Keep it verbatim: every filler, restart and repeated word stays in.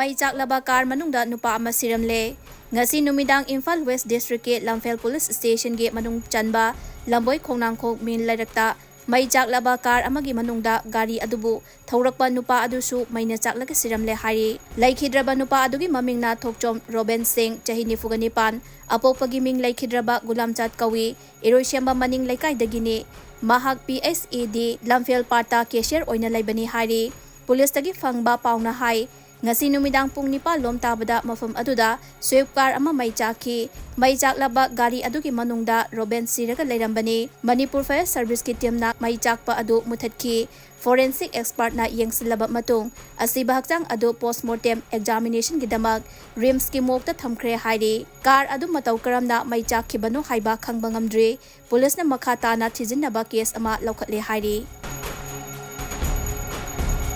ꯃꯩ ꯆꯥꯛꯂꯕ ꯀꯥꯔ ꯃꯅꯨꯡꯗ ꯅꯨꯄꯥ ꯑꯃ ꯁꯤꯔꯝꯂꯦ꯫ ꯉꯁꯤ ꯅꯨꯃꯤꯗꯥꯡ ꯏꯝꯐꯥꯜ ꯋꯦꯁ ꯗꯤꯁꯇ꯭ꯔꯤꯛꯀꯤ ꯂꯝꯐꯦꯜ ꯄꯨꯂꯤꯁ ꯁ꯭ꯇꯦꯁꯟꯒꯤ ꯃꯅꯨꯡ ꯆꯟꯕ ꯂꯝꯕꯣꯏ ꯈꯣꯡꯅꯥꯡꯈꯣꯡ ꯃꯦꯟ ꯂꯩꯔꯛꯇ ꯃꯩ ꯆꯥꯛꯂꯕ ꯀꯥꯔ ꯑꯃꯒꯤ ꯃꯅꯨꯡꯗ ꯒꯥꯔꯤ ꯑꯗꯨꯕꯨ ꯊꯧꯔꯛꯄ ꯅꯨꯄꯥ ꯑꯗꯨꯁꯨ ꯃꯩꯅ ꯆꯥꯛꯂꯒ ꯁꯤꯔꯝꯂꯦ ꯍꯥꯏꯔꯤ꯫ ꯂꯩꯈꯤꯗ꯭ꯔꯕ ꯅꯨꯄꯥ ꯑꯗꯨꯒꯤ ꯃꯃꯤꯡꯅ ꯊꯣꯛꯆꯣꯝ ꯔꯣꯕꯦꯟ ꯁꯤꯡ, ꯆꯍꯤ ꯅꯤꯐꯨꯒ ꯅꯤꯄꯥꯟ, ꯑꯄꯣꯛꯄꯒꯤ ꯃꯤꯡ ꯂꯩꯈꯤꯗ꯭ꯔꯕ ꯒꯨꯂꯥꯝꯆꯥꯠ ꯀꯧꯏ꯫ ꯏꯔꯣꯏꯁꯦꯝꯕ ꯃꯅꯤꯡ ꯂꯩꯀꯥꯏꯗꯒꯤꯅꯤ꯫ ꯃꯍꯥꯛ ꯄꯤ ꯑꯩꯆ ꯏ ꯗꯤ ꯂꯝꯐꯦꯜ ꯄꯥꯔꯠꯇ ꯀꯦꯁꯤꯌꯔ ꯑꯣꯏꯅ ꯂꯩꯕꯅꯤ ꯍꯥꯏꯔꯤ꯫ ꯄꯨꯂꯤꯁꯇꯒꯤ ꯐꯪꯕ ꯄꯥꯎꯅ ꯍꯥꯏ, ꯉꯁꯤ ꯅꯨꯃꯤꯗꯥꯡ ꯄꯨꯡ ꯅꯤꯄꯥꯟ ꯂꯣꯝ ꯇꯥꯕꯗ ꯃꯐꯝ ꯑꯗꯨꯗ ꯁ꯭ꯋꯤꯐ ꯀꯥꯔ ꯑꯃ ꯃꯩ ꯆꯥꯛꯈꯤ꯫ ꯃꯩ ꯆꯥꯛꯂꯕ ꯒꯥꯔꯤ ꯑꯗꯨꯒꯤ ꯃꯅꯨꯡꯗ ꯔꯣꯕꯦꯟ ꯁꯤꯔꯒ ꯂꯩꯔꯝꯕꯅꯤ꯫ ꯃꯅꯤꯄꯨꯔ ꯐꯥꯌꯔ ꯁꯔꯚꯤꯁꯀꯤ ꯇꯤꯝꯅ ꯃꯩ ꯆꯥꯛꯄ ꯑꯗꯨ ꯃꯨꯊꯠꯈꯤ꯫ ꯐꯣꯔꯦꯟꯁꯤꯛ ꯑꯦꯛꯁꯄꯥꯔꯠꯅ ꯌꯦꯡꯁꯤꯜꯂꯕ ꯃꯇꯨꯡ ꯑꯁꯤꯕ ꯍꯛꯆꯥꯡ ꯑꯗꯨ ꯄꯣꯁꯃꯣꯔꯇꯦꯝ ꯑꯦꯛꯖꯥꯃꯤꯅꯦꯁꯟꯒꯤꯗꯃꯛ ꯔꯤꯝꯁꯀꯤ ꯃꯣꯔꯒꯇ ꯊꯝꯈ꯭ꯔꯦ ꯍꯥꯏꯔꯤ꯫ ꯀꯥꯔ ꯑꯗꯨ ꯃꯇꯧ ꯀꯔꯝꯅ ꯃꯩ ꯆꯥꯛꯈꯤꯕꯅꯣ ꯍꯥꯏꯕ ꯈꯪꯕ ꯉꯝꯗ꯭ꯔꯤ꯫ ꯄꯨꯂꯤꯁꯅ ꯃꯈꯥ ꯇꯥꯅ ꯊꯤꯖꯤꯟꯅꯕ ꯀꯦꯁ ꯑꯃ ꯂꯧꯈꯠꯂꯦ ꯍꯥꯏꯔꯤ꯫